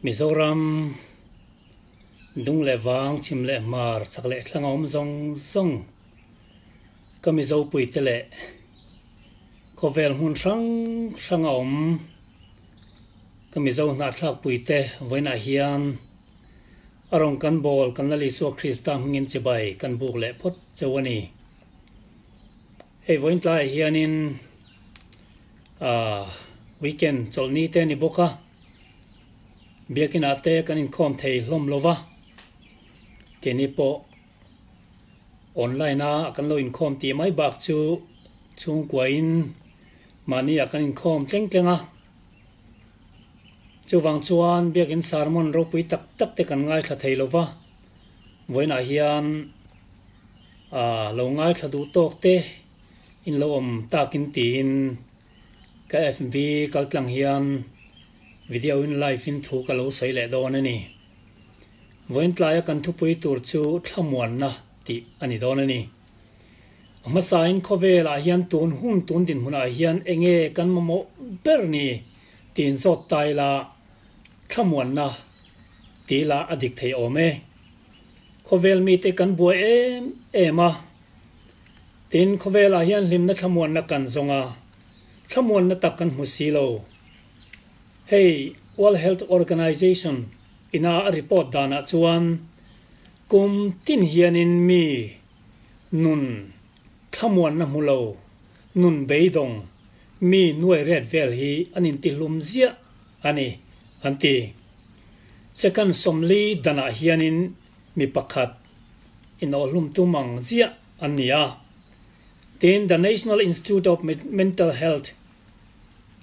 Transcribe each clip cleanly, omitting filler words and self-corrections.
Mizoram dung leh vang, chhim leh hmar, chak leh thlang a awm zawng zawng ka Mizo puite leh khawvel hmun hrang hrang a awm ka Mizo hnahthlak puite vawiinah hian a rawn kan bawl kan Lal Isua Krista hmingin chibai kan buk leh phawt cheu a ni. Hei vawiin tlaiah hianin ah weekend chawlhni te a ni bawk a, biakinah te kan inkhawm thei hlawm lo va, keini pawh online a kan lo inkhawm tih mai bak chu chhungkuain mahni ah kan inkhawm tleng tleng a, chuvang chuan biakin sermon ropui tak tak te kan ngaithla thei lo va, vawiinah hian Ah, lo ngaithla duh tawk te in lo awm takin tiin ka FB kaltlang hian video in live in thu ka lo sawi leh dawn a ni. Vawiin tlaia kan thupui tur chu thlamuanna tih a ni dawn a ni. A hmasain khawvelah hian tun hun tun dinhmunah hian enge kan mamawh ber ni tiin zawt ta ila thlamuanna tih lah a dik thei awm e. Khawvel mite kan buai em em a, tin khawvelah hian hlimna thlamuanna kan zawng a, thlamuanna tak kan hmu si lo. Hei World Health Organization ina a report danah chuan kum tin hianin mi nun thlamuanna hmu lo, nun beidawng, mi nuai ret vel hi an intihlum ziah a ni, an ti. Second 40 danah hianin mi pakhat inawhhlum tum ang ziah an ni a. Tin, The National Institute of Mental Health,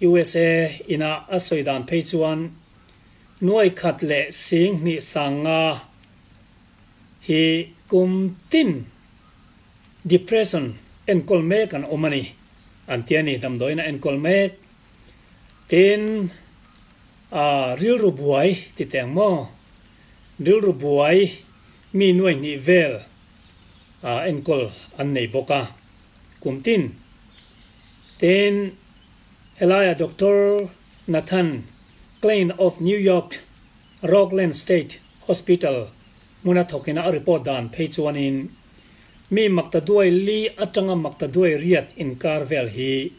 usa ina a sawi dan phei chuan nuai khat leh sing hnih sang nga hi kum tin depression enkawl mek an awm a ni, an ti a ni, damdawiin a enkawl mek. Tin, a rilru buai ti teh ang maw? Rilru buai mi nuai hnih vel a enkawl an nei bawk a, kum tin. Tin, helaia Doctor Nathan Klein of New York Rockland State Hospital hmuna thawkina a report dan phei chuanin mi maktaduai li atanga maktaduai riat inkar vel hi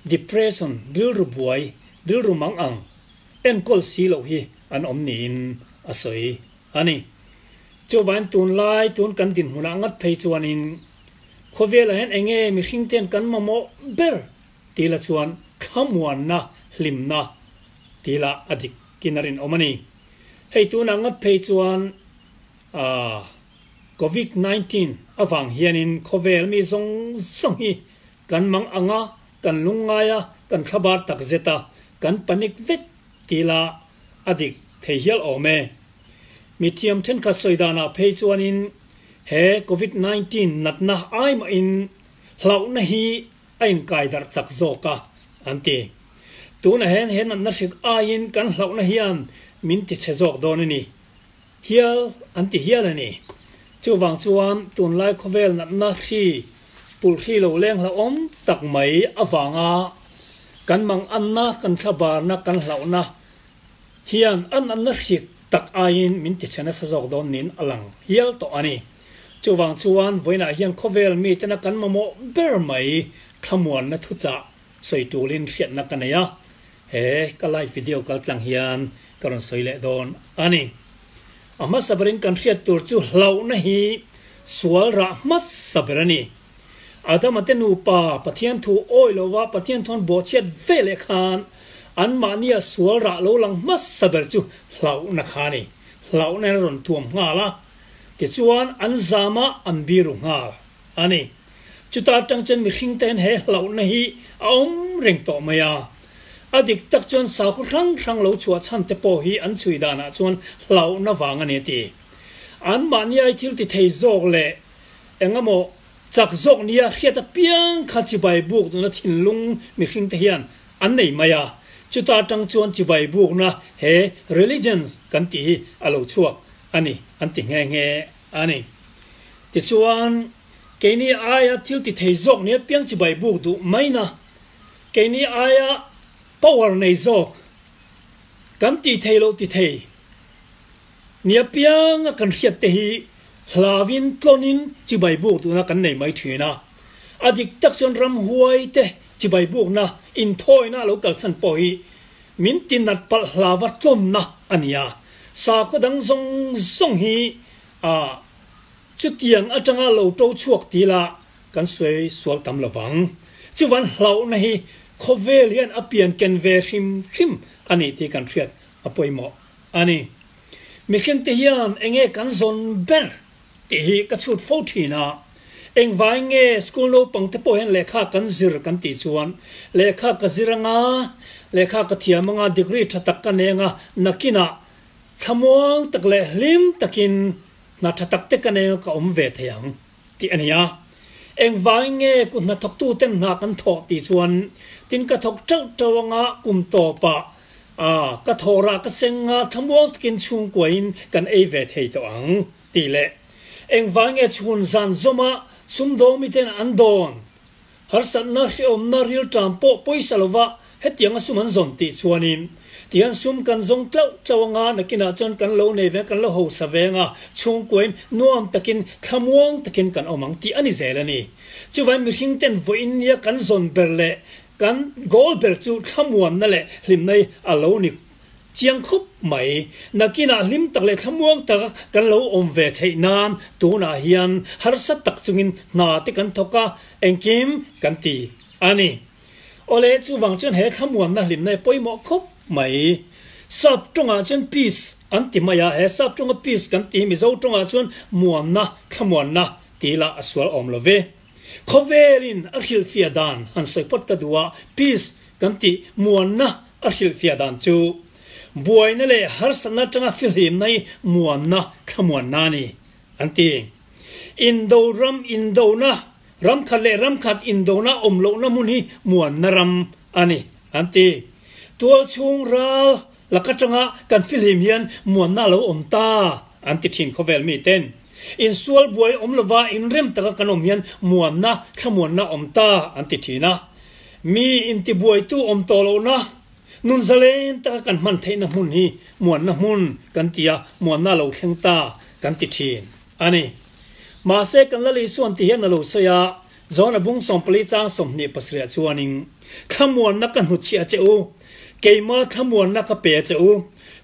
Depression, rilru buai, rilru mang ang, enkawl si loh hi an awm niin a sawi a ni. Chuvain tunlai tun kan dinhmunah ngat phei chuanin khawvelah hian enge mihring ten kan mamawh ber ti la chuan thlamuanna, hlimna ti la a dik in a rinawm a ni. Hei tunah ngat phei chuan aah Covid 19 avang hianin khawvel mi zawng zawng hi Kan mang ang a, kan lungngai a, kan thlabar tak zet a, kan panic vek ti la a dik thei hial awm e. Mithiam thenkhat sawi danah phei chuanin he Covid 19 natna ai mahin hlauhna hi a inkai darh chak zawk a, an ti. Tunah hian he natna hrik aiin kan hlauhna hian min tichhe zawk dawn a ni. Hial an ti hial a ni. Chuvang chuan tunlai khawvel natna hri pulh hri lo leng hlauhawm tak mai avanga kan manganna, kan thlabarna, kan hlauhna hian a natna hrik tak aiin min tichhe nasa zawk dawn niin a lang hial tawh a ni. Chuvang chuan vawiinah hian khawvel mitena kan mamawh ber mai thlamuanna thuchah sawi tulin hriatna ka nei a, he ka live video kal tlang hian ka rawn sawi leh dawn a ni. A hmasa berin kan hriat tur chu hlauhna hi sual rah hmasa ber a ni. Adama te nupa Pathian thu awi lova Pathian thuan bawhchhiat ve leh khan anmahnia sual rah lo lang hmasa ber chu hlauhna kha a ni. Hlauhna in a rawn tuam nghal a, tichuan an zama an biru nghal a ni. Chuta atang chuan mihring te hian he hlauhna hi a awm reng tawh mai a. A dik tak chuan sakhaw hrang hrang lo chhuah chhan te pawh hi an chhui danah chuan hlauhna vang a ni a ti. Anmahni ai thil ti thei zawk leh eng emaw chak zawk nia hriat apiang kha chibai buk nuna thinlung mihring te hian an nei mai a. Chuta atang chuan chibai bukna he religions kan tih hi a lo chhuak a ni an ti nghe nghe a ni. Tichuan. Keini aia thil ti thei zawk nia piang chibai buk duh mai na, keini aia power nei zawk kan tih thei loh ti thei. Ni apianga kan hriat te hi hlauin tlawnin chibai buk duhna kan nei mai thin a. A dik tak chuan ramhuai te chibai bukna inthawina a lo kalchhan pawh hi min tinat palh hlauva tlawnna a ni a. Sakhaw dang zawng zawng hi a chutiang atanga lo to chhuak ti la kan sawi sual tam lo vang. Chuvan hlauhna hi khawvel hian a pian ken ve hrim hrim a nih tih kan hriat a pawimawh a ni. Mihringte hian enge kan zawn ber tih hi ka chhut fo thin a, engvai nge school naupangte pawh hian lehkha kan zir kan tih chuan lehkha ka zir anga, lehkha ka thiam anga, degree tha tak ka nei anga, nakinah thlamuang tak leh hlim takin hna tha tak te ka nei anga ka awm ve thei ang. Tih a ni a. Engvangin nge kut hnathawktuten hna kan thawh tih chuan tin ka thawk teuh teuh anga kum tawpah a ka thawhrah ka seng nga thlamuang takin chhungkuain kan ei ve thei tawh ang tih leh engvangin nge chhun zan zawma sumdawng miten an dawn Harsatna hrehawmna rilṭam pawh pawisa lova hetianga sum an zawn tih chuanin tihian sum kan zawng tlauh tlauh anga nakinah chuan kan lo nei veng kan lo hausa veng a, chhungkuain nuam takin thlamuang takin kan awm ang tih a ni zel a ni. Chuvain mihring ten vawiin nia kan zawn ber leh kan goal ber chu thlamuanna leh hlimna hi a lo ni Chiang khawp mai. Nakinah hlim tak leh thlamuang taka kan lo awm ve theih nan tunah hian harsa tak chungin hna te kan thawk a, engkim kan ti a ni. Awle, chuvang chuan he thlamuanna hlimna hi pawimawh khawp mai. Sap tawngah chuan peace an ti mai a, he sap tawnga peace kan tih hi Mizo tawngah chuan muanna, thlamuanna tih lah a sual awm lo ve. Khawvelin a hrilhfiah dan han sawi phawt ka duh a, peace kan tih muanna a hrilhfiah dan chu buaina leh harsatna atanga fihlimna hi muanna thlamuanna a ni, an ti. Indo ram indona, ram khat leh ram khat indona awm lohna hmun hi muanna ram a ni, an ti. Tualchhung ral lak atanga kan fihlim hian muanna a lo awm ta, an ti thin khawvel miten. Insual buai awm lova inrem taka kan awm hian muanna thlamuanna awm ta, an ti thin a. Mi intibuaitu awm tawh lohna, nun zalen taka kan hman theihna hmun hi muanna hmun kan ti a, muanna a lo thleng ta kan ti thin a ni. Mahse, kan Lal Isuan ti hian a lo sawi a, John a bung 14 chang 27 ah chuanin, Thlamuanna ka hnutchhiah che u, keima thlamuanna ka pe che u,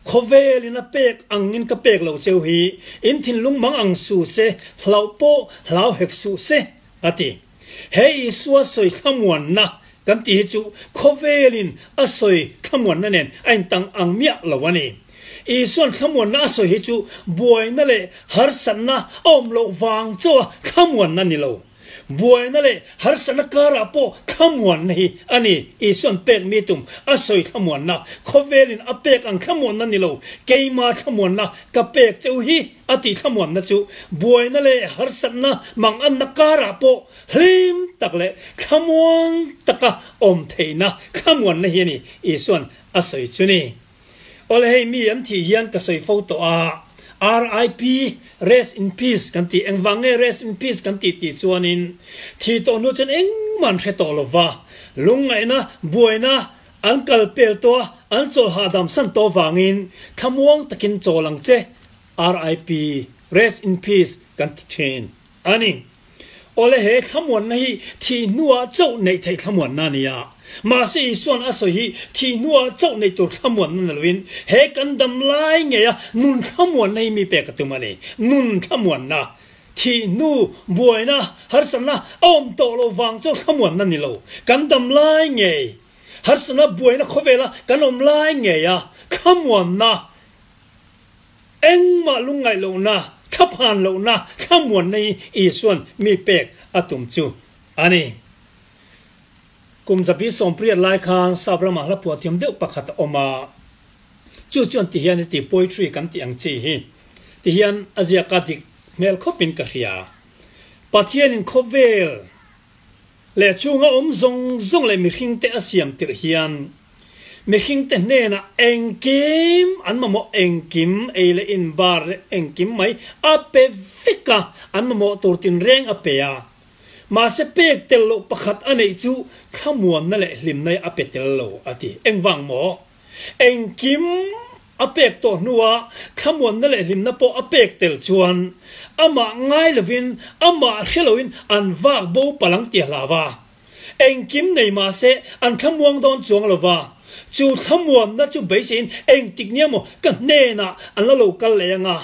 khawvelin a pek angin ka pek loh cheu hi, in thinlung mang ang suh se, hlauh pawh hlau hek suh se, a ti. He Isua sawi thlamuanna kan tih hi chu khawvelin a sawi thlamuanna nen a intang ang miah lo a ni. Isua'n thlamuanna a sawi hi chu buaina leh harsatna a awm loh vang chauha thlamuanna ni lo. Buaina leh harsatna karah pawh thlamuanna hi a ni. Isua'n pek mi tum a sawi thlamuanna, khawvelin a pek ang thlamuanna ni lo, keima thlamuanna ka pek cheu hi A tih thlamuanna chu buaina leh harsatna manganna karah pawh hlim tak leh thlamuang taka awm theihna thlamuanna hi a ni, Isua'n a sawi chu ni. Awle hei mi an thih hian ka sawi fo tawh a, RIP, Rest in Peace, kan tih, engvang nge Rest in Peace kan tih tih chuanin thih tawh hnu chuan engmah an hre tawh lo va, lungngaihna, buaina an kal pel tawh a, an chawl hahdam san tawh vangin thlamuang takin chawl ang che RIP, Rest in Peace, kan ti thin a ni. Awle he thlamuanna hi thih hnuah chauh neih theih thlamuanna a ni a. Mahse Isua'n a sawi hi thih hnuah chauh neih tur thlamuanna ni loin he kan dam lai ngeia nun thlamuanna hi mi pek a tum a ni. Nun thlamuanna, thih hnu buaina, harsatna a awm tawh lo vang chauh thlamuanna ni lo. Kan dam lai ngei, harsatna buaina khawvela kan awm lai ngeia thlamuanna, Engmah lungngaih lohna, thlaphan lohna, thlamuanna hi Isua'n mi pek a tum chu a ni. Kum zabi sawmpriat lai khan Sap ramah hla phuahthiam deuh pakhat a awm a, chu chuan ti hian heti poetry kan tih ang chi hi ti hian a ziak a dik hmel khawpin ka hria. Pathianin khawvel leh chunga awm zawng zawng leh mihringte a siam tirh hian mihringte hnenah engkim an mamawh engkim ei leh in bar leh engkim mai a pe vek a, an mamawh tur tinreng a pe a. Mahse pek tel loh pakhat a neih chu thlamuanna leh hlimna a pe tel lo a ti. Engvang maw? Engkim. a pek tawh hnua thlamuanna leh hlimna pawh a pek tel chuan amah ngai lovin amah hre loin an vak bo palh ang tih a hlau a. Engkim nei mah se an thlamuang dawn chuang lo va, chu thlamuanna chu beiseiin engtik nia maw ka hnenah an la lo kal leh ang a.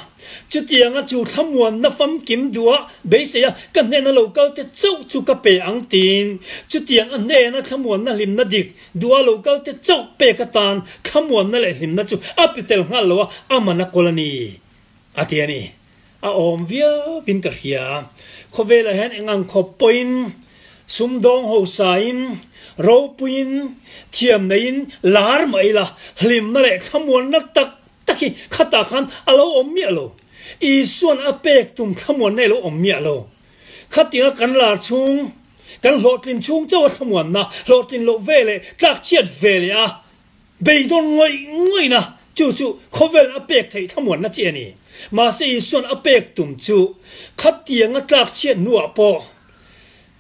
Chutianga chu thlamuanna famkim duha beiseia ka hnena lo kal te chauh chu ka pe ang tiin chutiang a hnena thlamuanna hlimna dik duha lo kal te chauh pek atan thlamuanna leh hlimna chu a pe tel nghal lo a, a man a kawl a ni, a ti a ni. A awm viauin ka hria. Khawvelah hian eng ang khawp pawhin sumdawng hosain, ropuiin, thiam neiin lar mah ila hlimna leh thlamuanna tak tak hi khatah khan a lo awm miah lo. Isuan a pek tum thlamuanna i lo awm miah lo. Khatinga kan lar chhung, kan hlawhtlin chhung chauha thlamuanna, hlawhtlin loh ve leh tlakchhiat ve leh a Beidawn ngawih ngawihna chu chu khawvel a pek theih thlamuanna chi a ni. Mahse Isuan a pek tum chu khatianga tlak chhiat hnuah pawh,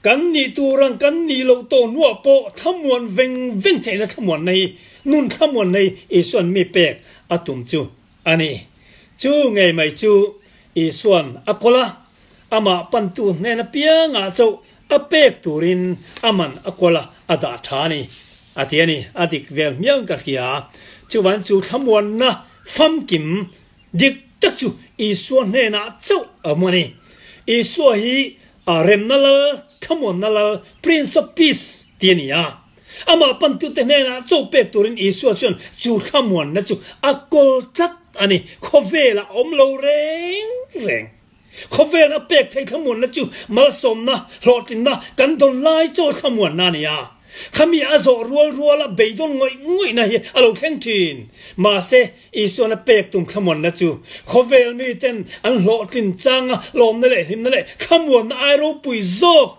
kan nih tur ang kan nih loh tawh hnuah pawh thlamuan veng veng theihna thlamuanna hi, nun thlamuanna hi Isuan mi pek a tum chu a ni. Chu ngei mai chu Isuan a kawl a, Amah pantu hnen apiangah chauh a pek turin a man a kawl a, a dah tha a ni, a ti a ni. A dik vel hmiang ka hria. Chuvan chu thlamuanna famkim dik tak chu Isua hnenah chauh a awm a ni. Isua hi a remna lal, thlamuanna lal, Prince of Peace ti a ni a. Amah pantute hnenah chauh pek turin Isua chuan chu thlamuanna chu a kawl tlat a ni. Khawvelah a awm lo reng reng. Khawvel a pek theih thlamuanna chu malsawmna, hlawhtlinna kan dawn lai chaw thlamuanna a ni a. Khami a zawh rual ruala beidawn ngawih ngawihna hi a lo thleng thin. Mahse, Isuan a pek tum thlamuanna chu khawvel miten an hlawhtlin changa lawmna leh hlimna leh thlamuanna ai ropui zawk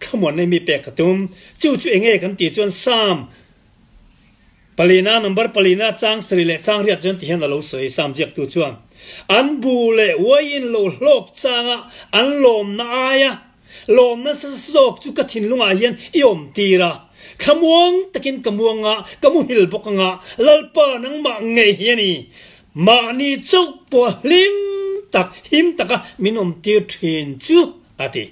thlamuanna hi mi pek ka tum. Chu chu enge kan tih chuan Psalm Palina, number palina chang sarih leh chang riat chuan ti hian a lo sawi, Sam ziaktu chuan. An bu leh uaiin lo hlawk changa an lawmna aia lawmna sa zawk chu ka thinlungah hian i awm tir a. Thlamuang takin ka muang a, ka muhil bawk anga, Lalpa nangmah ngei hi a ni. Mahni chauh pawh hlim tak, him taka min awm tir thin chu, a ti.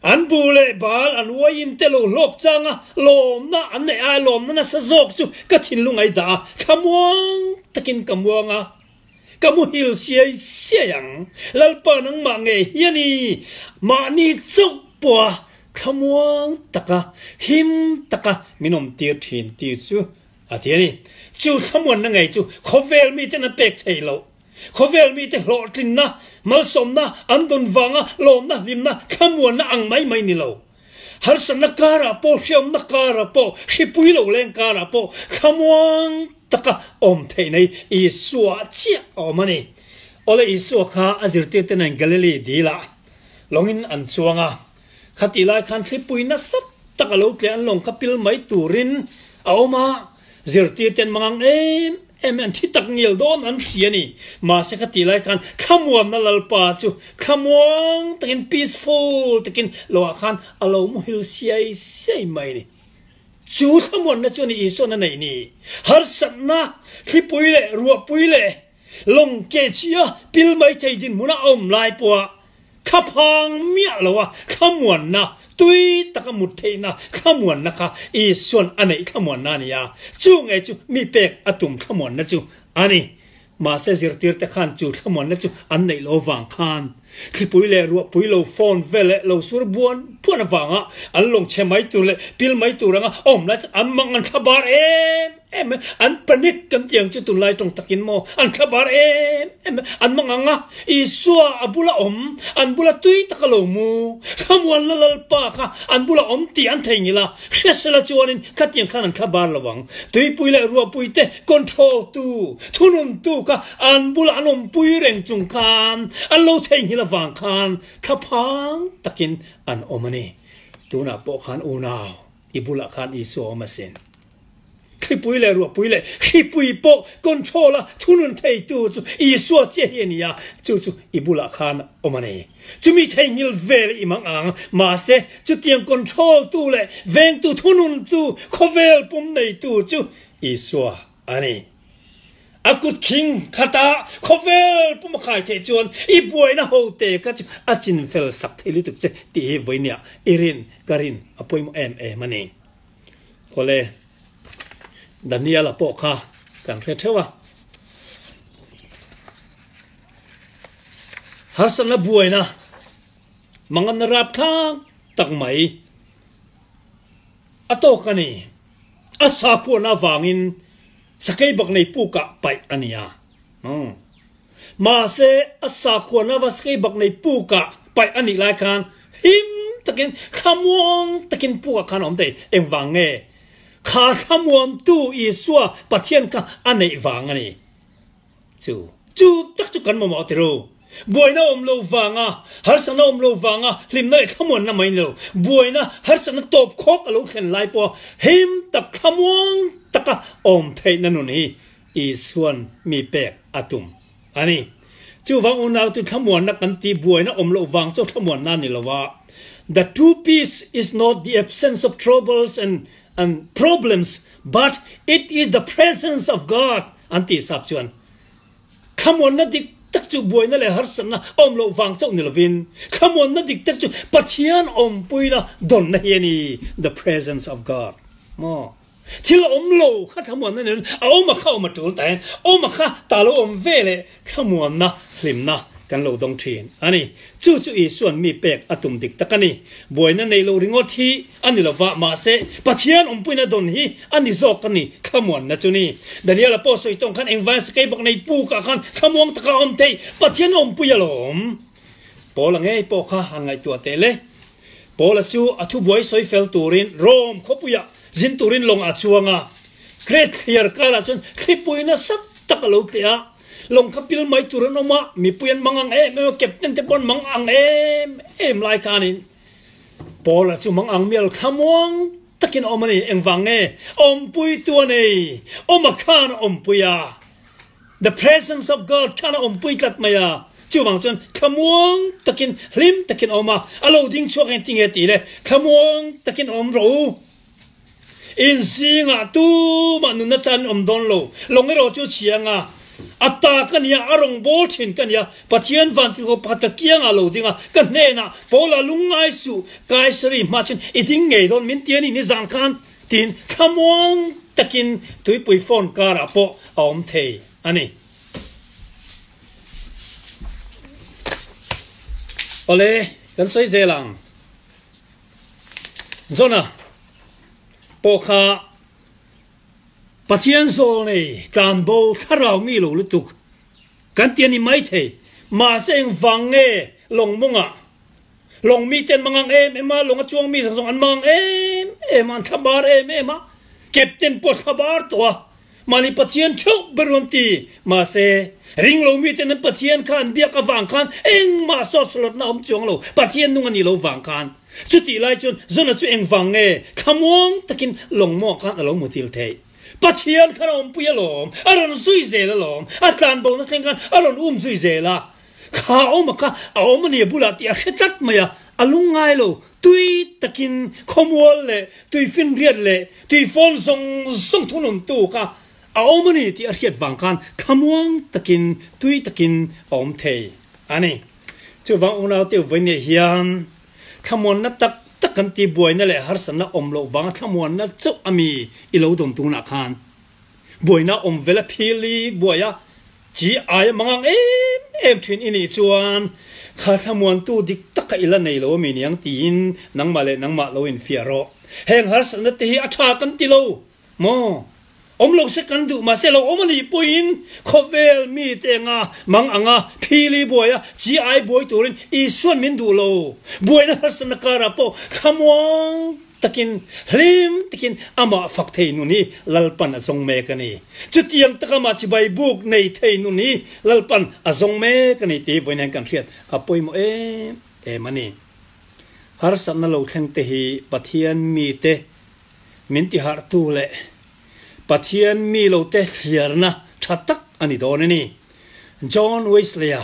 An bu leh bal an uaiin te lo hlawk chang a, lawmna an neih ai lawmna nasa zawk chu ka thinlung a i dah a, thlamuang takin ka muang a, ka muhil siai siai ang. Lalpa nangmah ngei hi a ni, mahni chauh pawha thlamuang taka, him taka min awm tir thin tih chu a ti a ni. Chu thlamuanna ngei chu khawvel miten an pek thei loh. Khawvel mite hlawhtlinna, malsawmna an dawn vanga lawmna, hlimna, thlamuanna ang mai mai ni lo. Harsatna karah pawh, hriamna karah pawh, hripui lo leng karah pawh thlamuang taka awm theihna hi Isua chiah a awm a ni. Awle Isua kha a zirtirte nen Galilee dilah lawngin an chuang a. Khatih lai khan thlipui nasa tak a lo tleh an lawng kha pil mai turin a awm a. Zirtirten mangang em em an thi tak ngial dawn an hria a ni. Mahse kha tih lai khan thlamuanna Lalpa chu thlamuang takin peaceful takin loah khan a lo muhil siai siai mai a ni. Chu thlamuanna chu a ni Isuan a neih ni. Harsatna, thlipui leh ruahpui leh lawng ke chhia pil mai thei dinhmuna a awm lai pawha Thlaphang miah lo a thlamuanna, tui taka mut theihna thlamuanna kha Isuan a neih thlamuanna a ni a, chu ngei chu mi pek a tum thlamuanna chu a ni. Mahse zirtirte khan chu thlamuanna chu an neih lo vang khan thlipui leh ruahpui lo phone vel leh lo sur buan buan avanga an lawng chhe mai tur leh pil mai tur anga awm lai chu an mang an thlabar em em an panic kan tih ang chu tunlai tawng takin maw an thlabar em em an mang ang a Isua a bula awm an bula tui taka lo mu thlamuan la Lalpa kha an bula awm tih an thei ngil a hriatsela chuanin khatiang khan an thlabar lo ang tuipui leh ruahpui te control tu thunun tu kha an bula an awmpui reng chung khan an lo thei ngil avang khan thlaphang takin an awm a ni tunah pawh khan unau i bulah khan Isua awm asin. Thlipui leh ruahpui leh hripui pawh control a thunun theitu chu Isua chiah hi a ni a, chu chu i bulah khan awm a ni. Chumi theihnghilh vel i mang ang, mahse chutiang control tu leh vengtu thunun tu khawvel pum neitu chu Isua a ni. A kut khing khata khawvel pum a khai theih chuan i buaina hote kha chu a chinfel sak thei lutuk che tih hi vawinia i rin ka rin a pawimawh em em a ni. Awle, Daniel-a pawh kha kan hre theuh a. Harsatna buaina manganna rapthlak tak mai a tawk a ni. A sakhuana avangin sakei bak nei pukah paih a ni a. Mahse, a sakhuana va sakei bak nei pukah paih a nih lai khan him takin thlamuang takin pukah khan a awm thei. Engvang nge? Kha thlamuantu Isua Pathian kha a neih vang a ni. Chu chu tak chu kan mamawh ti ru. Buaina awm lo vanga, harsatna awm lo vanga hlimna leh thlamuanna mai ni lo. Buaina, harsatna tawp khawk a lo thlen lai pawha him tak thlamuang taka awm theihna nun hi Isuan mi pek a tum a ni. Chuvang unau chu thlamuanna kan ti buaina awm loh vang chu thlamuanna a ni lo a. The true peace is not the absence of troubles and and problems but it is the presence of God an tih sap chuan thlamuanna dik tak chu buaina leh harsatna a awm loh vang chauh ni lovin thlamuanna dik tak chu Pathian awmpuina dawnna hi a ni, the presence of God. Maw? Thil a awm lo kha thlamuanna ni lovin a awm a kha awm a tul ta hian awm a kha ta lo awm ve leh thlamuanna hlimna kan lo dawng thin a ni. Chu chu Isuan mi pek a tum dik tak a ni. Buaina nei lo ringawt hi a ni lova, mahse Pathian awmpuina dawn hi a ni zawk a ni, thlamuanna chu ni. Daniela pawh sawi tawng khan engvai sakei bak nei pukah khan thlamuang taka awm thei Pathian awmpui alawm. Paula ngei pawh kha han ngaihtuah teh le. Paula chu a thubuai sawi fel turin Rome khawpuiah zin turin lawng a chuang a. Crete thliar karah chuan thlipui nasa tak a lo tleh a. Lawng kha pil mai tur an awm a, mipui an mang ang em em a, captain te pawh an mang ang em em lai khanin Paula chu mang ang mial thlamuang takin a awm a ni. Engvang nge? Awmpuitu a nei. Awma khan a awmpui a. The presence of God khan a awmpui tlat mai a. Chuvang chuan thlamuang takin, hlim takin a awm a. A lo ding chhuak engtin nge tih le? Thlamuang takin awm rawh u. In zingah tumah nunna chan awm dawn lo. Lawng erawh chu chhia anga a ta ka nia, a rawn bawl thin ka nia. Pathian vantirhkoh pakhat ka kiangah lo ding a, ka hnenah, Paula lungngai suh, Kaisari hma chuan i ding ngei dawn min ti a ni nizan khan, tiin thlamuang takin tuipui phone karah pawh a awm thei a ni. Awle, kan sawi zel ang. Jona pawh kha Pathian zawl nei tlanbo thlarau mi lo lutuk kan ti a ni maithei. Mahse engvang nge lawng mawngah lawng mite an mangang em em a, lawng a chuang mi zawng zawng an mangang em em a, an thlabar em em a, captain pawh a thlabar tawh a. Mahni Pathian theuh ber an ti. Mahse, ringlo miten an Pathian kha an biak avang khan engmah sawtsalawtna a awm chuang lo, Pathian nung a nih lo vang khan. Chutih lai chuan Jona chu engvang nge thlamuang takin lawngmawh khan a lo mutil theih? Pathian khan a awmpui alawm, a rawn zui zel alawm, a tlanbona thleng khan a rawn um zui zel a. Kha awma kha a awm a ni a bulah tih a hre tlat mai a, a lungngai lo. Tui takin khawmual leh tuifinriat leh tuifawn zawng zawng thununtu kha a awm a ni tih a hriat vang khan thlamuang takin tui takin a awm thei a ni. Chuvang unaute vawiinah hian thlamuanna tak tak kan tih buaina leh harsatna awm loh vanga thlamuanna chauh a mi i lo dawn tunah khan buaina awm vel a phil i buai a, Chi aia mangang em em thin i nih chuan kha thlamuantu dik taka i la nei lo ami niang tiin nangmah leh nangmah lo infiah rawh. Heng harsatna te hi a tha kan ti lo maw? Awm lo se kan duh mahse lo awm a nih pawhin khawvel mite anga mang anga phili buaia chi ai buai turin Isuan min duh lo. Buaina harsatna karah pawh thlamuang takin, hlim takin amah fak thei nun hi Lalpan a zawng mek a ni. Chutiang taka amah chibai buk nei thei nun hi Lalpan a zawng mek a ni tih hi vawiin hian kan hriat a pawimawh em em a ni. Harsatna lo thleng te hi Pathian mite min tiharhtu leh Pathian mi lote thliarna tha tak a ni dawn a ni. John Wesley-a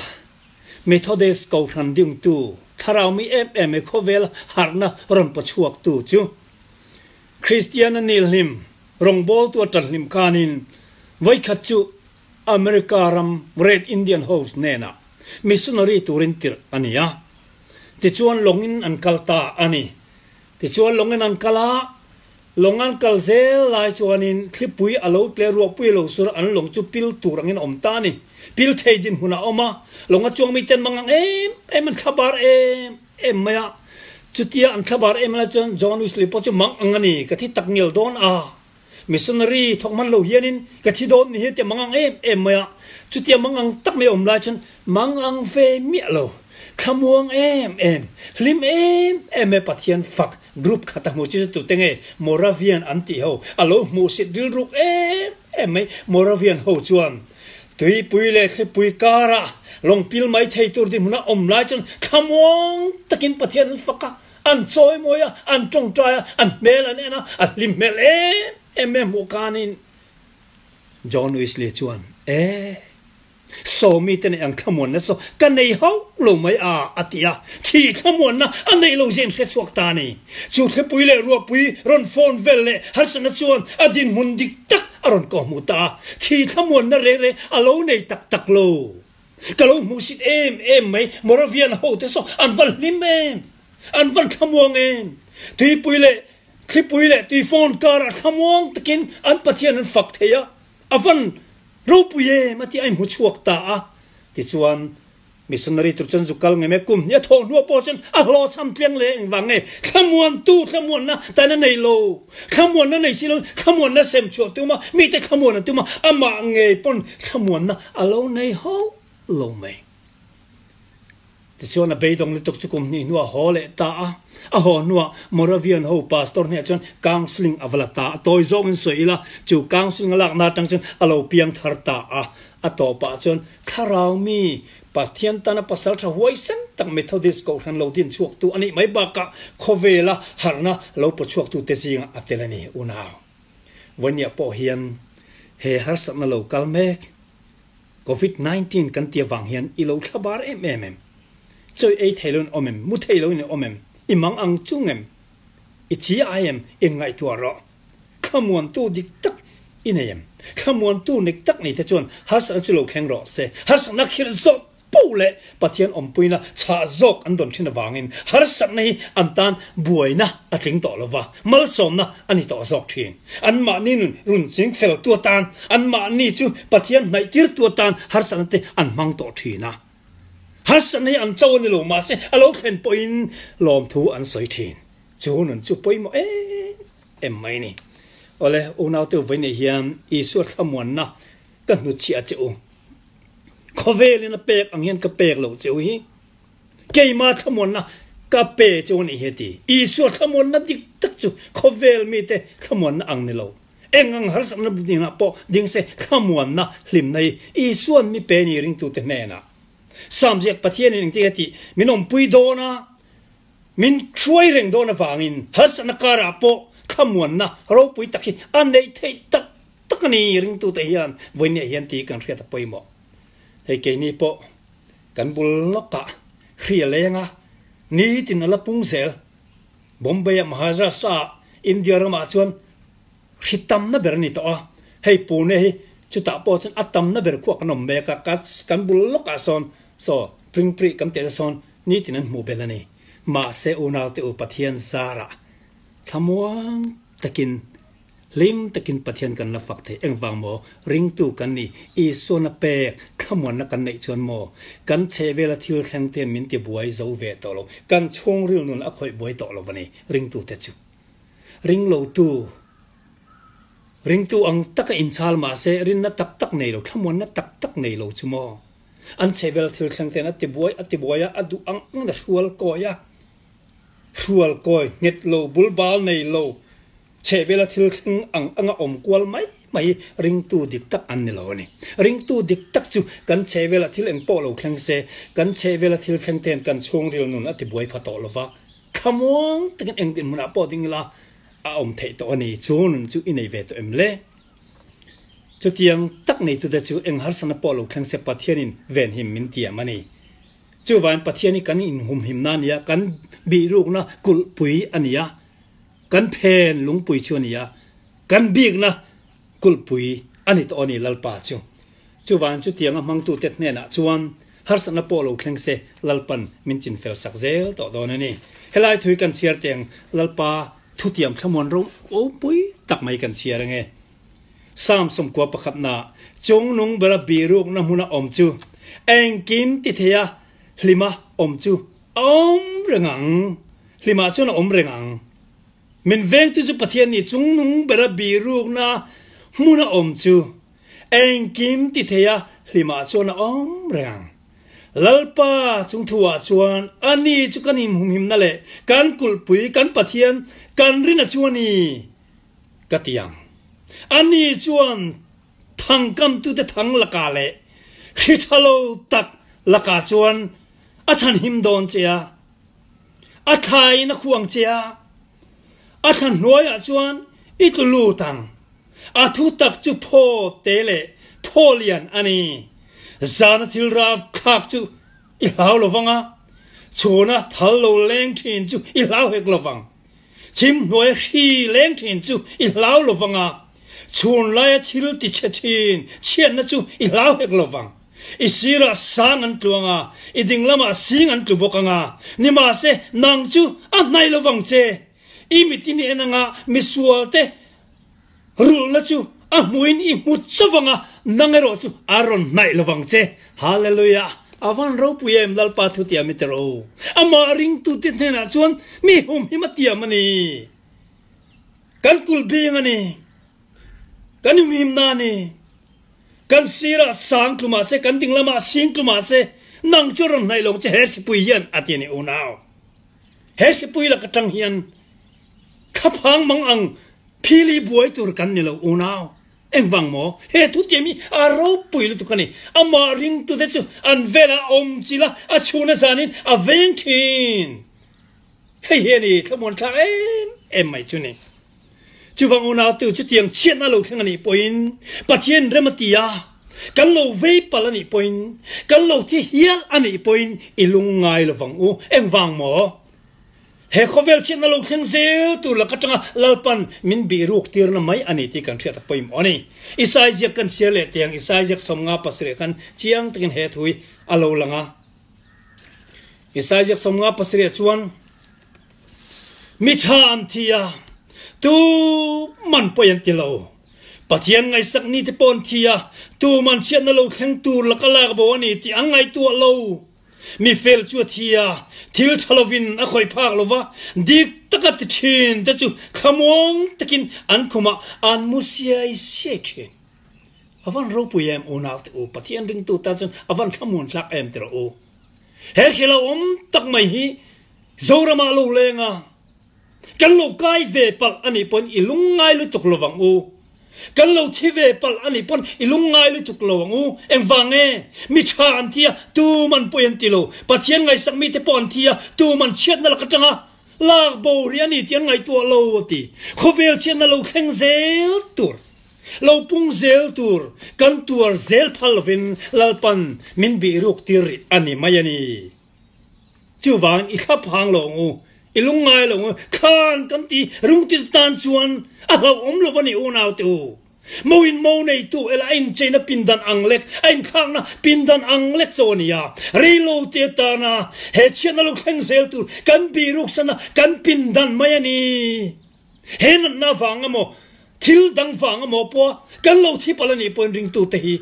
Methodist Kohhran dingtu, thlarau mi em em e khawvel harhna rawn paw chhuaktu chu Kristiana nilhlim rawngbawltu a tanhlim khanin vawikhat chu America ram Red Indian ho hnenah missionary turin tirh a ni a. Tichuan lawngin an kal ta a ni. Tichuan lawngin an kal a, lawng an kal zel lai chuanin thlipui a lo tle ruahpui a lo sur a, an lawng chu pil tur angin a awm ta a ni. Pil thei dinhmun a awm a, lawng a chuang miten mangang em em an thlabar em em mai a. Chutia an thlabar em lai chuan John Wesley pawh chu mang ang a ni, ka thi tak ngial dawn a. Missionary thawk hman lo hianin ka thi dawn ni hi tia mangang em em mai a, chutia mangang tak mai awm lai chuan mangang ve miah lo, thlamuang em em, hlim em em e Pathian fak group khat a hmu chu tute nge Moravian an tih ho a lo hmuhsit rilruk em em mai, Moravian ho chuan tuipui leh thlipui karah lawngpil mai thei tur dinhmun a awm lai chuan thlamuang takin Pathian an fak a. An chawi mawi a, an tawngtai a, an hmel an en a, a hlim hmel em em e hmuh kanin John Wesley chuan, E, saw mite nei ang thlamuanna saw ka nei hauh lo mai a, a ti a. Thi thlamuanna a neih lo zia in hrechhuak ta a ni. Chu thlipui leh ruahpui rawn phone vel leh harsatna chuan a dinhmun dik tak a rawn kawhhmuh ta a. Thi thlamuanna reng reng a lo nei tak tak lo. Ka lo hmuhsit em em mai, Moravian ho te saw an van hlim em, an van thlamuang em. Tuipui leh thlipui leh tuifawn karah thlamuang takin an Pathian an fak thei a, a van ropui em a tih a inhmu chhuak ta a. Tichuan, missionary tur chuan zu kal ngei mai, kum hnih a thawh hnuah pawh chuan a hlawhchham tliang leh engvang nge thlamuantu thlamuanna tan a nei lo. Thlamuanna nei si lo, thlamuanna sem chhuah tum a, mite thlamuan an tum a, amah ngei pawn thlamuanna a lo nei hauh lo mai. Tichuan a beidawng lutuk chu kum hnih hnuah a haw leh ta a, a haw hnuah Moravian ho pastor hnehah chuan counselling a va la ta a, tawi zawngin sawi ila chu counselling a lakna atang chuan a lo piang thar ta a, a tawpah chuan thlarau mi Pathian tana pasal tha huaisen tak Methodist Kohhran lo din chhuaktu a nih mai bakah khawvela harhna lo paw chhuaktute zingah a tel a ni. Unau, Vawiniah pawh hian he harsatna lo kal mek Covid 19 kan ti avang hian i lo thla bar em em em? Chawi ei thei loin awm em? Mu thei loin awm em? I mang ang chung em? I chi ai em? Inngaihtuah rawh. Thlamuantu dik tak i nei em? Thlamuantu dik tak nei te chuan harsatna chu lo thleng rawh se. Harsatna khirh zawk poh leh Pathian awmpuina chhah zawk an dawn thin avangin harsatna hi an tan buaina a tling tawh lo va, malsawmna a ni tawh zawk thin. Anmahni nun run ching feltu atan, anmahni chu Pathian hnaihtirtu atan harsatna te an hmang tawh thin a. Harsatna hi an cho a ni lo, mahse a lo thlen pawhin lawmthu an sawi thin. Chu nun chu pawimawh em em mai ni. Awle, unaute vawi nei hian Isua thlamuanna ka hnutchhiah che u. Khawvelin a pek ang hian ka pek loh che u hi. Keima thlamuanna ka pe che u a nih hi a ti. Isua thlamuanna dik tak chu khawvel mite thlamuanna ang ni lo. Eng ang harsatna dingah pawh ding se thlamuanna hlimna hi Isua'n mi pe ni ringtute hnenah. Sam ziak Pathianin engtin a tih min awmpui dawn a, Min hruai reng dawn avangin harsatna karah pawh thlamuanna ropui tak hi a neih theih tak tak a ni ringtute hian vawinia hian tih kan hriat a pawimawh. Hei keini pawh kan bul lawkah hri a leng a, nitin a la pung zel. Bombay-ah Maharashtra-ah India ramah chuan hri tamna ber a ni tawh a, hei Pune hi chutah pawh chuan a tamna ber khuah kan awm mek a, kan bul lawkah sawn saw Pringpri kan tihna sawn Nitin an hmuh belh a ni. Mahse unaute u Pathian zarah thlamuang takin hlim takin Pathian kan la fak thei. Engvang maw? Ringtu kan ni. Isuana pek thlamuanna kan neih chuan maw kan chhehvela thil thleng te min ti buai zo ve tawh lo. Kan chhungril nun a khawih buai tawh lo a ni ringtute chu. Ringlotu ringtu ang taka inchhal mahse rinna tak tak nei lo, thlamuanna tak tak nei lo chu maw? An chhehvel thil thleng ten a ti buai a ti buai a, a duh ang angin a hrual kawi a. Hrual kawi nghet lo, bul bal nei lo, chhehvela thil thleng ang anga awm kual mai mai hi ringtu dik tak an ni lo a ni. Ringtu dik tak chu kan chhehvela thil eng pawh lo thleng se, kan chhehvela thil thleng ten kan chhungril nun a ti buai pha tawh lo va, thlamuang takin eng dinhmunah pawh ding ila a awm theih tawh a ni. Chu nun chu i nei ve tawh em le? Chutiang tak neitute chu eng harsatna pawh lo thleng se Pathianin venhim min tiam a ni. Chuvain Pathian hi kan inhumhimna a ni a, kan bihrukna kulhpui a ni a, kan phen lungpui chu a ni a, kan bikna kulhpui a ni tawh a ni Lalpa chu. Chuvang chutianga hmangtute hnenah chuan harsatna pawh lo thleng se Lalpan min chinfel sak zel tawh dawn a ni. Helai thui kan chhiar teng Lalpa thutiam thlamuan ropui tak mai kan chhiar ange. Psalm 91 na Chungnung bera birukna hmuna awm chu engkim ti theia hlima awm chu a awm reng ang. Hlimah chuan a awm reng ang. Min vengtu chu Pathian nih chungnung bera birukna hmuna awm chu engkim ti theia hlimah chuan a awm reng ang. Lalpa chung thuah chuan ani chu kan inhumhimna leh kan kulhpui kan Pathian kan rina chu a ni. Ka ti ang. Ani chuan thangkamtute thang lakah leh hri tha lo tak lakah chuan a chhanhim dawn che a, a thlaiin a khuang che a, a thla hnuaiah chuan i tlu lut ang. A thu tak chu phaw te leh phaw lian a ni. Zana thil rapthlak chu i hlau lo vang a, chhuna thal lo leng thin chu i hlau hek lo vang. Chhim hnuaia hri leng thin chu i hlau lo vang a, chhun laia thil ti chhe thin chhiatna chu i hlau hek lo vang. I sirah sang an tluang a, i ding lamah sing an tlu bawk ang a, nimahse nang chu a hnaih lo vang che. I mitin i en anga misualte Rulhna chu a hmuin i hmu chauh ang a, nang erawh chu a rawn hnaih lo vang che. Hallelujah! A van ropui em Lalpa thutiam i tel o. Amah ringtute hnenah chuan mi humhim a tiam a ni. Kan kulh bing a ni. Kan humhimna a ni. Kan sirah sang tlu mah se, kan ding lamah sing tlu mah se, nang chu a rawn hnaih lo ang che he hripui hian a ti a ni unau. He hripui lak atang hian thlaphang mang ang Phili buai tur kan ni lo unau. Engvang maw? He thutiam hi a ropui lutuk a ni. Amah ringtute chu an velah a awm chilh a, a chhuna zanin a veng thin. Hei hi a ni thlamuan thlak em em mai chu ni. Chuvang unautu chutiang chhiatna lo thleng a nih pawhin Pathian rem a ti a, kan lo vei palh a nih pawhin, kan lo thi hial a nih pawhin i lungngai lovang u. Engvang maw? He khawvel chhiatna lo thleng zel tur lak atanga Lalpan min bih ruk tirna mai a ni tih kan hriat a pawimawh a ni. Isai ziak kan chhiar leh tiang Isai ziak 57 khan chiang takin he thu hi a lo lang a. Isai ziak 57 chuan, Mi tha an thi a, tu man pawi an ti lo. Pathian ngaihsak ni te pawh an thi a, tu man chhiatna lo thleng tur laka lak bo a ni tih an ngaihtuah lo. Mi fel chu a thi a, thil tha lovin a khawih phak lo va, dik taka ti thin te chu thlamuang takin an khumah an mu siai siai thin. A van ropui em unau te u, Pathian ringtu tan chuan a van thlamuan tlak em ti rawh u. He hrilh awm tak mai hi Zoramah lo leng a, Kan lo kai ve palh a nih pawn i lungngai lutuk lo vang u. Kan lo thi ve palh a nih pawn i lungngai lutuk lo ang u. Engvang nge? Mi tha an thi a, tum an pawi an ti lo. Pathian ngaihsak mite pawh an thi a, tum an chhiatna lak atanga lak bo rih a ni tih an ngaihtuah lo a ti. Khawvel chhiatna lo thleng zel tur, lo pung zel tur, kan tuar zel phal lovin Lalpan min bihruk tir rih a ni mai a ni. Chuvangin i thlap hang lo ang u, i lungngai lo ang u, thlan kan ti rungti tan chuan a hlauhawm lo va ni unau te u. Mo in mo neitu ela a incheina pindan ang lek, a inthlakna pindan ang lek cho a ni a. Reilo te atana he chhiatna lo thleng zel tur kan biruksana kan pindan mai a ni. He natna vang emaw, thil dang vang emaw pawha kan lo thi palh a nih pawhin ringtute hi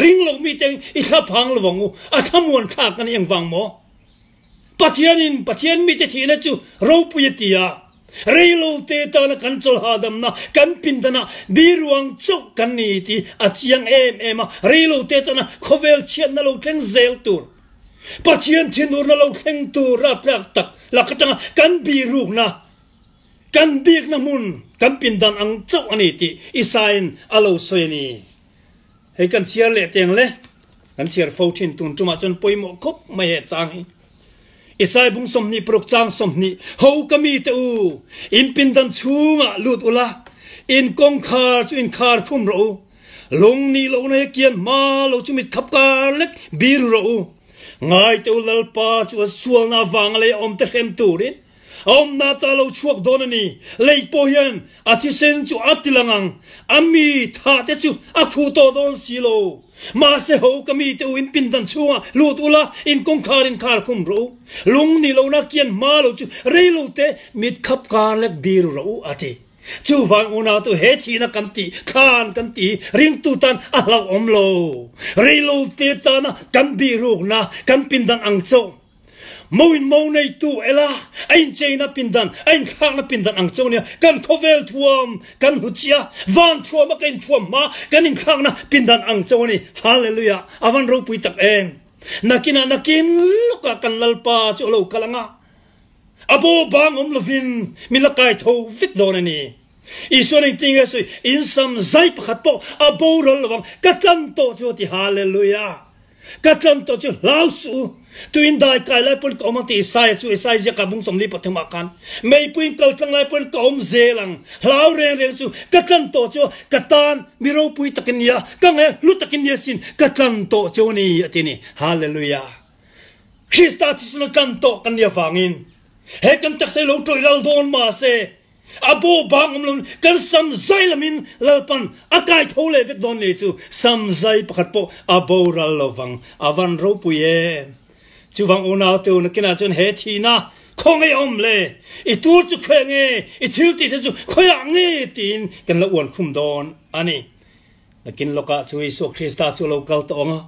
ring lo mite i thlaphang lo ang u, a thlamuan thlak a ni engvang maw? Pathianin Pathian mite thihna chu ropui a ti a, reilote tana kan chawlh hahdamna kan pindanah biruang chauh kan ni tih a chiang em em a, reilote tana khawvel chhiatna lo thleng zel tur, Pathian thinurna lo thleng tur raptlak tak lak atanga kan birukna Kan bikna hmun kan pindan ang chauh a ni tih Isaiin a lo sawi a ni. Hei kan chhiar leh teng le, kan chhiar fo thin tun tumah chuan pawimawh khawp mai he chang hi. Isai bung 26 chang 20, Ho ka mi te u, in pindan chhungah lut ula, in kawngkhar chu in khar khum rawh u, lung nih lohna hi kian hma lo chu mit khap kar lek bir rawh u. Ngai te u Lalpa chu a sualna avanga lei a awm te hrem turin. A awmna ata a lo chhuak dawn a ni. Lei pawh hian a thisen chu a ti lang ang, a mi thah te chu a khuh tawh dawn si lo. Mahse ho ka mite u in pindan chhungah lut ula, in kawngkhar in khar khum rawh u. Lung ni lohna kian hma lo chu rei lo te mit khap kar lek bir rawh u, a ti. Chuvang unau tu he thihna kan tih, thlan kan tih hi ringtu tan a hlauhawm lo. Rei lo te tana kan bihrukna, kan pindan ang chauh. Mo in mo neitu ela a incheina pindan, a inthlakna pindan ang chauh nia kan khawvel thuam kan hmu chiah, van thuama ka inthuam hma kan inthlakna pindan ang chauh a ni. Hallelujah! A van ropui tak em! Nakinah nakin lawkah kan Lalpa chu a lo kal ang a, a bo bang awm lovin min la kai tho vek dawn a ni. Isuan engtin nge sawi, In sam zai pakhat pawh a boral lovang, ka tlan tawh chu a ti. Hallelujah! Ka tlan tawh chu hlau suh u, tuin dai kai lai pawn ka awm ang ti Isaiah chu Isaiah ziakah bung 43 ah khan meipuiin kal tlang lai pawn ka awm zel ang, hlau reng reng chu ka tlan tawh chu ka tan mi ropui takin nia, ka ngaih hlu takin nia sin ka tlan tawh chu a ni a ti a ni. Hallelujah! Krista thisen a tlan tawh kan nih avangin he kan taksa hi lo tawih ral dawn mahse, A bo bang awm lo kan sam zai lamin Lalpan a kai tho leh vek dawn nei chu sam zai pakhat pawh a boral lo vang a van ropui em. Chuvang unau te u nakinah chuan he thihna khawngaih a awm le i tur chu khawiah nge i thil tih te chu khawiah nge tiin kan la uan khum dawn a ni. Nakin lawkah chu Isua Krista chu a lo kal tawh ang a.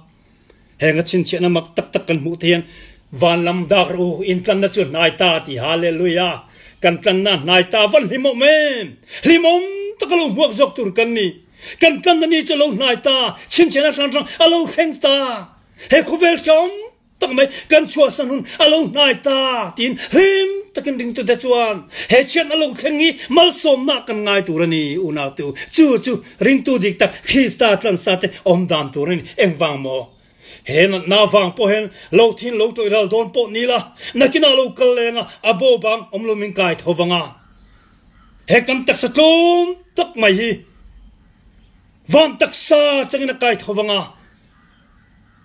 Heng a chhinchhiahna mak tak tak kan hmuh te hian van lam dak rawh u, in tlanna chu hnai ta ti Hallelujah! Kan tlanna hnai ta van hlimawm em! Hlimawm tak a lo hmuak zawk tur kan ni. Kan tlanna ni chu a lo hnai ta, chhinchhiahna hrang hrang a lo thleng ta. He khawvel tlawm tak mai kan chhuahsan hun a lo hnai ta tiin hlim takin ringtute chuan he chhiatna lo thleng hi malsawmna kan ngai tur a ni unau te u. Chu chu Ringtu dik tak Krista tlansa te awm dan tur a ni. Engvang maw? He natna vang pawh hian lo thin lo tawih ral dawn pawh ni la, nakinah lo kal leng a, a bo bang awm lo min kai tho vang a. He kan taksa tlawm tak mai hi van taksa changin a kai tho vang a.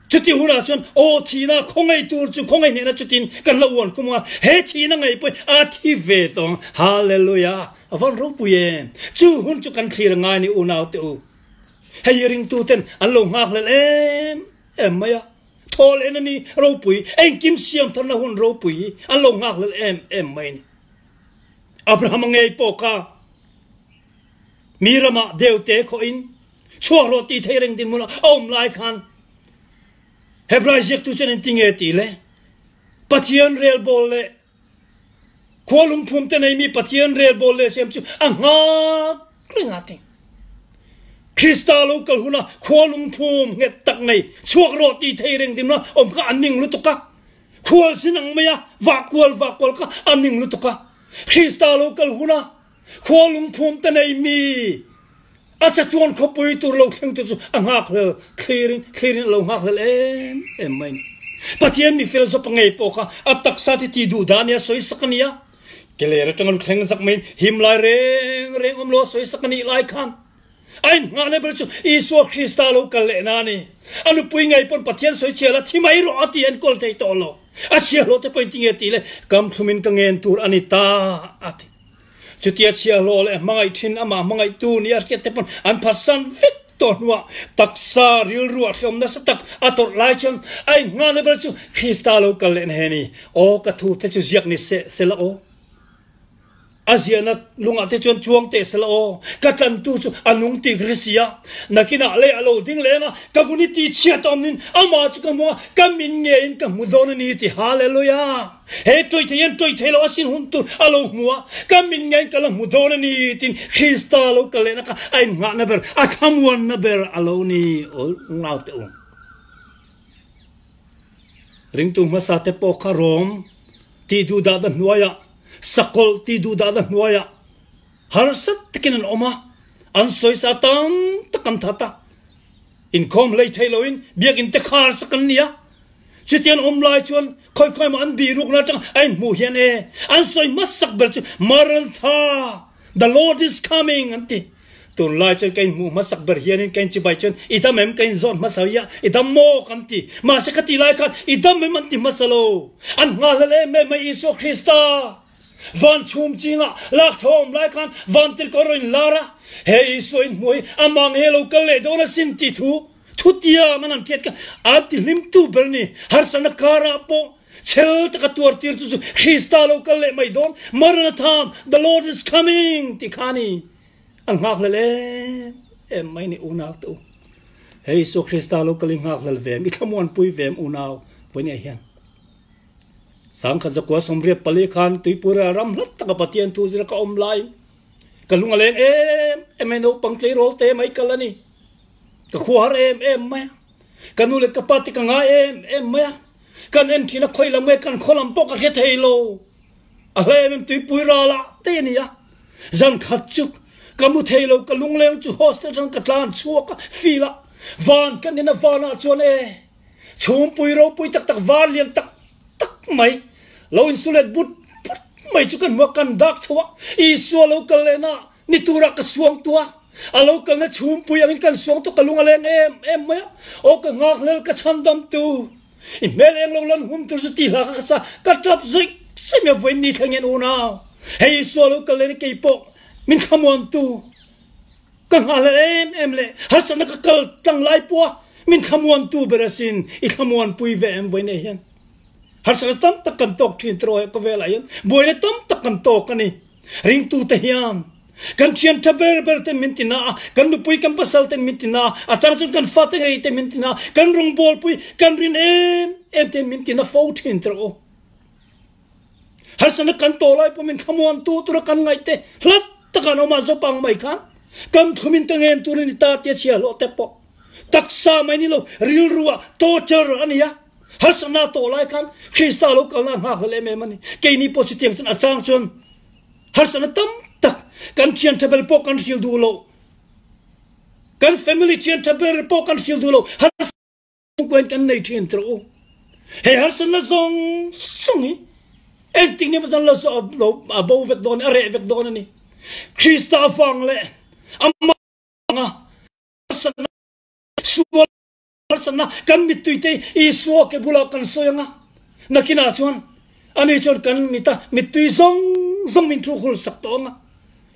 Chuti hunah chuan aw thihna khawngaih tur chu khawngaih hnehna chutin kan la uan kum a, he thihna ngei pawhin a thi ve tawh ang. Hallelujah! A van ropui em! Chu hun chu kan thlir ngai ni unau te u. Hei hi ringtu ten an lo nghakhlel em em mai a. Thaw lehna ni ropui, engkim siam tharna hun ropui hi an lo nghakhlel em em mai a ni. Abrahama ngei pawh kha mi ramah deute khawhin Chhuak rawh tih theih reng dinhmun a awm lai khan Hebrai ziaktu chuan engti nge tih le? Pathian relbawl leh khua lungphum te neimi Pathian relbawl leh siam chu a nghak reng a ti. Krista lo kal huna khua lungphum nghet tak nei chhuak rawh tih theih reng dinhmun a awm kha a ning lutuk a. Khual sin ang mai a vah kual vah kual kha a ning lutuk a. Krista lo kal huna khua lungphum te neimi A chatuan khawpui tur lo thleng tu chu a nghakhlel thlirin thlirin a lo nghakhlel em em mai ni. Pathian mifel zawpa ngei pawh kha a taksa te ti duh dah nia sawi sak a nia. Keler atanga lu thleng zak maiin him lai reng reng awm lo a sawi sak a nih lai khan a innghahna ber chu Isua Krista lo kal leh na a ni. A nupui ngei pawn Pathian sawi chhiah la thi mai rawh a ti enkawl thei tawh lo. A chhiahhlawh te pawhin tinge tih le kam thlumin ka ngen tur a ni ta a ti. Chutia chhiahhlawh leh hmangaih thin amah hmangaihtu nia hriat te pawn an phatsan vek tawh hnuah taksa rilru a hriawm nasa tak a tawrh lai chuan a innghahna ber chu Krista lo kal leh na he ni. Aw ka thu te chu ziak ni se sela aw. A ziahna lungah te chuan chuang teh sela aw. Ka tlantu chu a nung tik ri si a. Nakinah lei a lo ding leng a, ka vun i ti chhiat awm nin amah chu ka hmu a, ka min ngeiin ka hmu dawn a ni ti. Hallelujah! He tawih thei hian tawih thei lo asin hun tur a lo hmu a, ka min ngeiin ka la hmu dawn a ni tiin Krista lo kal lehna kha a innghahna ber, a thlamuanna ber a lo ni. Aw naute u, ringtu hmasa te pawh kha Rom tih duhdahna hnuaiah, sakawlh tih duhdahna hnuaiah harsa takin an awm a, an sawisa tam tak an that a, inkhawm hlei thei loin biakinn te khar sak an ni a. Chutiang awm lai chuan khawi khawi emaw an bihrukna atang a inhmuh hian e, an sawi hmasak ber chu Maranatha, the Lord is coming an ti. Tunlai chuan ka inhmuh hmasak ber hianin ka inchibai chuan i dam em ka inzawt hmasa hi a, i dam maw kan ti. Mahse ka tih lai khan i dam em an ti hmasa lo. An nghahhlelh em em mai Isua Krista. Van chhum chingah lak chho a awm lai khan vantirhkoh a rawn inlar a, He Isua in hmuh hi amah nge lo kal leh dawn asin tih thu thutiam an han hriat kha a tihlimtu ber a ni. Harsatna karah pawh chhel taka tuar tirtu chu Krista lo kal leh mai dawn, Maranatha, the Lord is coming tih kha a ni. An nghakhlel em em mai ni unau te u. He Isua Krista lo kal i nghakhlel ve em, i thlamuanpui ve em unau vawinia hian. 1984 khan Tuipura ram hlat taka Pathian thu zira ka awm laiin ka lung a leng em em mai, naupang tleirawl te mai kal a ni. Ka khuahar em em mai a, ka nu leh ka pa te ka ngai em em mai a, kan en thin a khawi lam nge kan khaw lam pawh ka hre thei lo. A hla em em tuipui ral ah te a ni a, zan khat chu ka mu thei lo, ka lungleng chu hostel atang ka tlan chhuak a, field ah van kan en a, van ah chuan e Chhungpui ropui tak tak var lian tak tak mai lo insulet but but mai chu kan hmu a, kan dak chho a, Isua lo kal lehna ni turah ka suang tu a, a lo kalna chhungpui angin kan suang tu ka lung a leng em em mai a, aw ka nghakhlel ka chhandam tu i hmel eng lo lan hum tur chu ti hla ka ka sa ka tap zawih zawih mai a vawiin ni thleng hian unau hei Isua lo kal lehna keipawh min thlamuan tu Ka nghahhlelh em em leh harsatna ka kal tlang lai pawha min thlamuantu ber asin i thlamuanpui ve em vawiin hian. Harsatna tam tak kan tawk thin tiraw he khawvelah hian buaina tam tak kan tawk a ni. Ringtute hian kan thian tha ber ber ten min ti na a, kan nupui kan pasal ten min ti na a, a chang chuan kan fate ngei te min ti na a, kan rawngbawlpui kan rin em em ten min ti na fo thin tiraw u. Harsatna kan tawh lai pawh min thlamuan tu tura kan ngaih te hlat taka an awm a, zawp ang mai khan kan thlumin ka ngen tur a ni ta tia chhia hlawh te pawh taksa mai ni lo rilru ah torture a ni a, harsatna a tawh lai khan Krista lo kalna a nghakhlel em em a ni. Keini pawh chutiang chuan a chang chuan harsatna tam tak kan thian tha ber pawh kan hril duh lo, kan family thian tha ber pawh kan hril duh lo. Chhungkaw kan nei thin tawh u. Hei harsatna zawng zawng hi engtik ni zan lo lo a bo vek dawn a reh vek dawn a ni. Krista avang leh amah avanga harsatna sual harsatna kan mittui te Isua ke bulah kan sawi anga nakinah chuan ani chuan kan mita mittui zawng zawng min thu hul sak tawh anga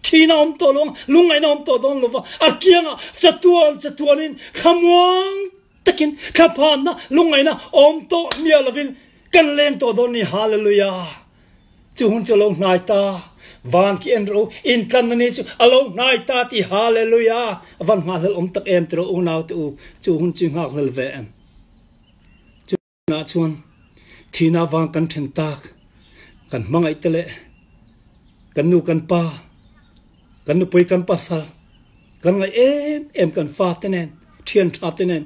thina awm tawh lo anga lungngaihna awm tawh dawn lova a kiangah chatuan chatuanin thlamuang Takin thlaphanna lungngaihna awm tawh miah lovin kan leng tawh dawn ni. Hallelujah! Chu hun chu a lo hnai ta. Van khi en rawh u, intlanna ni chu a lo hnai ta tih Hallelujah! A van nghahhlelh awm tak em tiraw unaute u, chu hun chu i nghakhlel ve em? Chu hunah chuan thihna vang kan then tak, kan hmangaih te leh kan nu kan pa, kan nupui kan pasal, Kan ngaih em em kan fate nen, thian tha te nen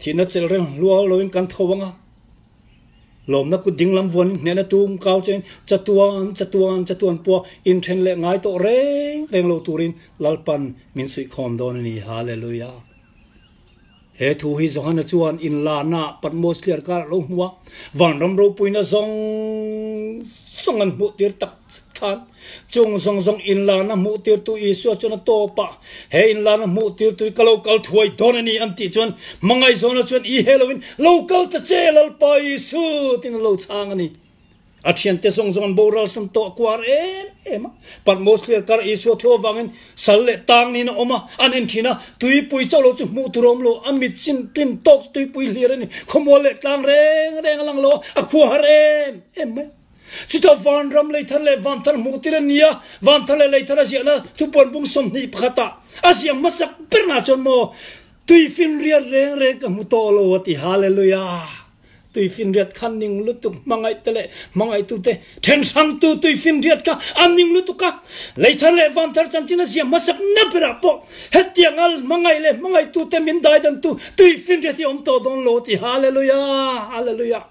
thihna chelh reng hluau loin kan tho ang a, lawmna kut dinglam vuan hnehna tum kau chuan chatuan chatuan chatuan pawh inthen leh ngai tawh reng reng lo turin Lalpan min suihkhawm dawn a ni. Hallelujah. He thu hi Johana chuan inlana Patmos thliar kar a lo hmu a, vanram ropuina zawng zawng an hmuh tir tak zet khan chung zawng zawng inlana hmuh tirtu Isua chuan a tawp a, He inlana hmuh tirtu hi ka lo kal thuai dawn a ni an tih chuan hmangaihzawna chuan i he loin lo kal ta che Lalpa Isu tiin a lo chhang a ni. A thiante zawng zawng an boral san tawh kuar em em a. Patmos thliar kar Isua thu avangin sal leh tang niin a awm a, an en thin a, tuipui chauh lo chu hmuh tur a awm lo, a mit chin tlin tawk chu tuipui hlir a ni, khawmual leh tlang reng reng a lang lo a, a khua har em em mai. Chutah vanram leithar leh vanthar hmuh tir a ni a, vanthar leh leithar a ziahna thupuan bung 21 ah a ziah hmasak berna chuan maw tuifinriat reng reng ka hmu tawh lo a ti, Hallelujah! Tuifinriat kha ning lutuk hmangaihte leh hmangaihtute then hrangtu tuifinriat kha a ning lutuk a, leithar leh vanthar chanchin a zia hmasak na berah pawh hetiang a hmangaih leh hmangaihtute min daidantu tuifinriat hi a awm tawh dawn lo a ti. Hallelujah! Hallelujah!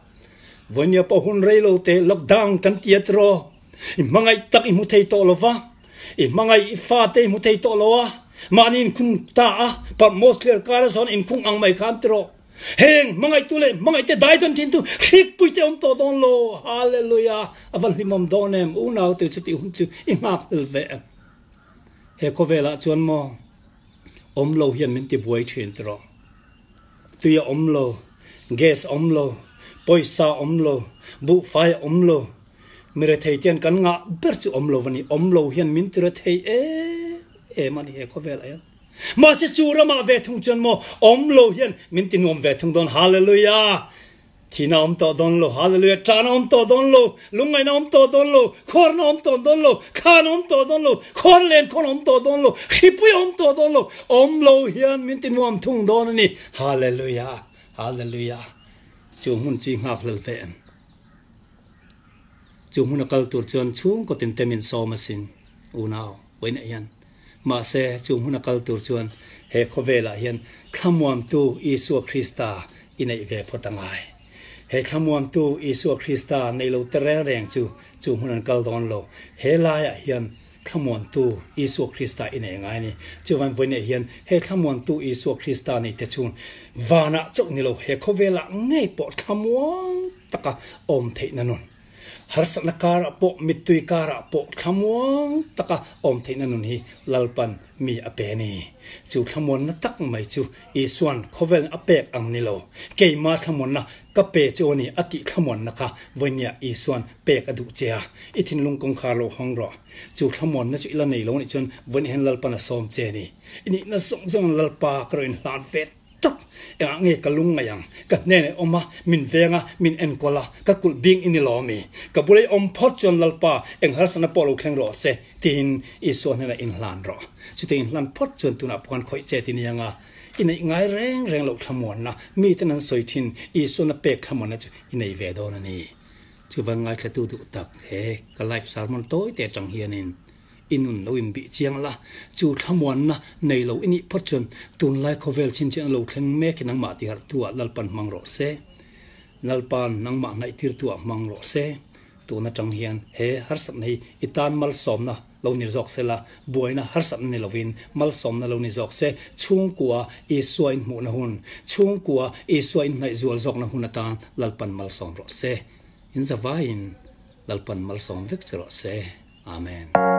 Vawinia pawh hun rei lo te lockdown kan ti a tiraw? I hmangaih tak i hmu thei tawh lo va, i hmangaih i fate i hmu thei tawh lo a, mahni inkhung ta a, Patmos thliar kara zawn inkhung ang mai khan tiraw? Heng hmangaihtu leh hmangaihte daidan thintu hrikpuite awm tawh dawn lo. Hallelujah! A va hlimawm dawn em? Unaute chutih hun chu i nghak hlel ve em? He khawvelah chuan maw awm lo hian min ti buai thin tiraw? Tui a awm lo, gas a awm lo, pawisa a awm lo, buhfai a awm lo. Mi rethei te hian kan ngah ber chu awm lo a ni. Awm lo hian min ti rethei em em a ni he khawvelah hian. Mahse chu ramah ve thung chuan maw awm lo hian min ti nuam ve thung dawn. Hallelujah! Thihna awm tawh dawn lo. Hallelujah! Ṭahna awm tawh dawn lo. Lungngaihna awm tawh dawn lo. Khuarna awm tawh dawn lo. Thlan awm tawh dawn lo. Khuar len khawn awm tawh dawn lo. Hripui awm tawh dawn lo. Awm lo hian min ti nuam thung dawn a ni. Hallelujah! Hallelujah! Chu hmun chu i nghakhlel ve em? Chu hmuna kal tur chuan chhungkaw tin te min sawm asin, unau, vawiinah hian. Mahse, chu hmuna kal tur chuan he khawvelah hian thlamuantu Isua Krista i neih ve phawt a ngai. He thlamuantu Isua Krista nei lo te reng reng chu chu hmun an kal dawn lo. He laiah hian Thlamuantu Isua Krista i nei ngai a ni. Chuvan vawiinah hian he Thlamuantu Isua Krista nei te chu vanah chauh ni lo, he khawvelah ngei pawh thlamuang taka awm theihna nun, harsatna karah pawh, mittui karah pawh thlamuang taka awm theihna nun hi Lalpan mi a pe a ni. Chu thlamuanna tak mai chu Isuan khawvelin a pek ang ni lo, keima thlamuanna Ka pe che aw ni, a tih thlamuanna kha vawinia Isuan pek a duh che a, i thinlung kawngkhar lo hawng rawh. Chu thlamuanna chu i la nei lo nih chuan vawiin hian Lalpan a sawm che a ni. I nihna zawng zawng Lalpa ka rawn inhlan ve tak. Engah nge ka lung ngaih ang? Ka hnenah i awm a, min veng a, min enkawl a, ka kulh bing i ni lo ami? Ka bula i awm phawt chuan Lalpa eng harsatna pawh lo thleng rawh se, tiin Isua hnenah inhlan rawh. Chutiang inhlan phawt chuan tunah pawh khan khawih che ti nia nga. I neih ngai reng reng loh thlamuanna, miten an sawi thin Isuana pek thlamuanna chu i nei ve dawn a ni. Chuvan ngaithlatu duh tak he ka life sermon tawi te atang hianin i nun lo inbih chiang la, chu thlamuanna nei lo i nih phawt chuan tunlai khawvel chhinchhiahna lo thleng mek hi nangmah tiharhtu-ah Lalpan hmang rawh se. Lalpan nangmah hnaihtirtu-ah hmang rawh se. Tun atang hian he harsatna hi i tan malsawmna lo ni zawk se la, buaina harsatna ni lovin malsawmna lo ni zawk se, chhungkua Isua inhmuhna hun, chhungkua Isua inhnaih zual zawkna hun atan Lalpan malsawm rawh se. In zavaiin Lalpan malsawm vek che rawh se. Amen.